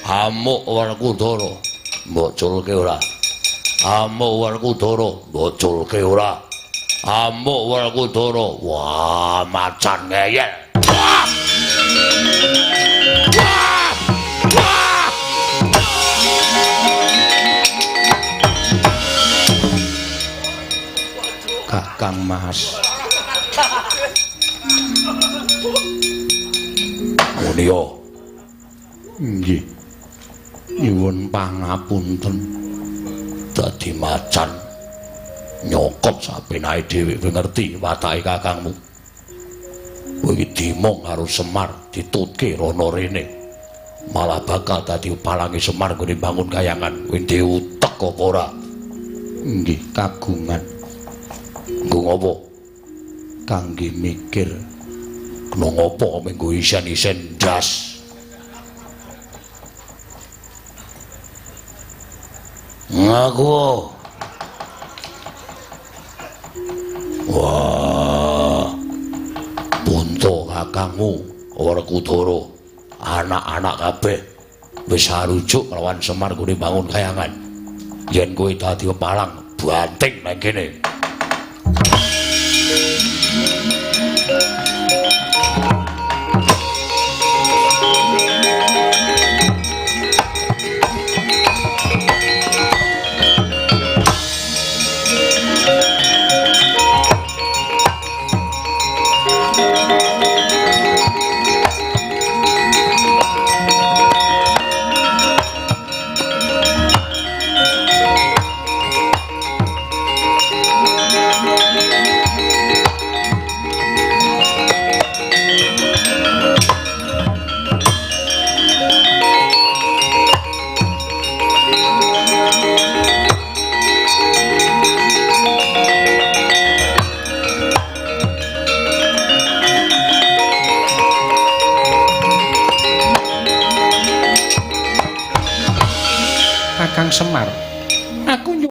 Amuk Werkudara, mbok culke ora? Amuk Werkudara, mbok culke ora? Amuk Werkudara. Wah, macan ngeyel. Wah! Wah! Wah! Kakang Mas. Muni yo. Nggih. Nyuwun pangapunten. Dadi macan nyokot sapenake dhewe, kowe ngerti watake kakangmu. Kowe iki dimong karo Semar, ditutke rono rene. Malah bakal dadi palange Semar nggone bangun kayangan. Kowe duwe utek apa ora? Nggih, kagungan. Nggo ngopo? Kangge mikir. Kena ngopo menggo isen-isen ndas. Ngaku. Wah. Bunto kakangmu Werkudara, anak-anak kabeh wis arujuk lawan Semar nggone bangun kayangan. Yen kowe dadi pepalang, banting nang kene. Kakang Semar,